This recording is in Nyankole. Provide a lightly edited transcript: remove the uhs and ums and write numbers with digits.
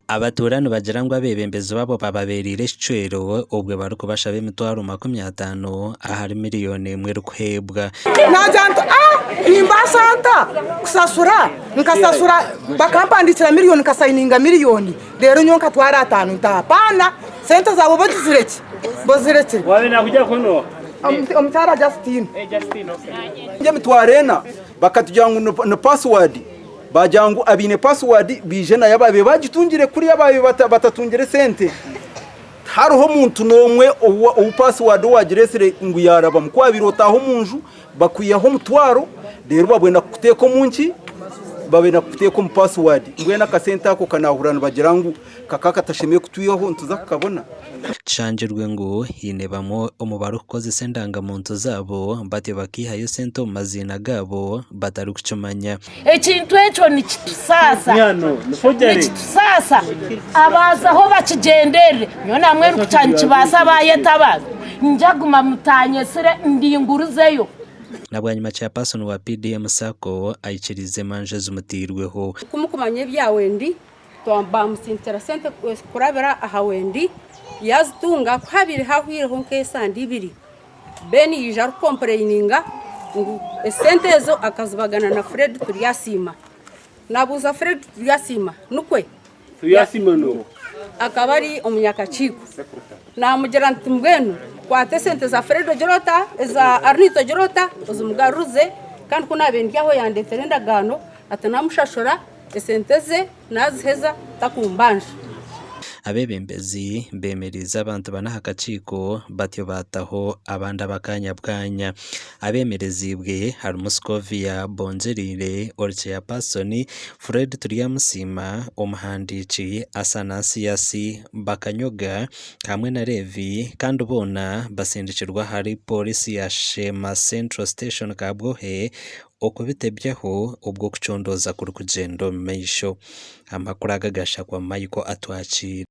Abatuura nibagira ngu abeebembezi baabo bababeereire ekicwero obwo barikubashaba emitwaro 50 ahari miriyoni emwe erikuheebwa. Naagira nti, Ah! Nimbaasa nta kusasura? Nkasasura, bakampandiikira miriyoni nkasayininga miriyoni, reero nyowe nkatwara ataano nti, Apaana! Sente zaawe oba ogizirekye, ozirekye. Omukyara Justine. Emitwaro ena bakatugira ngu ni password. Baagira ngu abaine password baije nayo abaabaire baagitungire kuriya abaabaire batatungire sente. Tihariho muntu n'omwe ou password owaagireetsire ngu yaarabamu. Ku waabaire otaaha omu nju bakwihaho omutwaro reero babwenda kukuteeka omu nki? Babenda kukuteeka omu password. Mbwenu akasente ako kanaahurira nibagira ngu kakaba katashemereire kutwihaho nituza kukabona. Kishangirwe ngu haine bamwe omu barikukozesa endangamuntu zaabo batyo bakaihayo sente omu maziina gaabo batarikukimanya. Ekintu ekyo nikitusaasa, nikitusaasa abaazaho bakigyenderere. Nyowe namwe erikukya nikibaasa baayeta abantu njaguma mutanyetsire ndingurizeyo. Na bwanyima Chairperson wa PDM Sacco aikiriize emanja ezimuteirweho. Ku mukumanya ebya Wendi, Baamutsindikira sente kurabira aha Wendi, yaazitunga. Ku haabaire haahweireho nk'esande ibiri, Ben yaija arikukompureyininga ngu esente ezo akazibagana na Fred Turyasiima. Naabuuza Fred Turyasiima, nikwe? Akaba ari omunyakakiiko. Naamugira nti mbwenu kwata esente za Fred ogire ota, eza Arnita ogire ota, ozimugarurize kandi ku naabaire ndi aho yandeetera endagaano ati naamushashura. Esente ze naaziheza takumbanja. Abeebembezi beemereize abantu bana aha kakiiko batyo baataho abandi ab'akaanya bwanya. Abeemereziibwe harimu Scovia Bongyereire ori Chairperson, Fred Turyamusiima omuhandiiki, Asanasius Bakanyoga hamwe na Levi kandi boona basindikirwe ahari Pooriisi ya Sheema Central Station Kabwohe Okubitebyaho obwo okucondooza kurikugyenda omu maisho. Amakuru aga gashakwa Michael Atwakiire.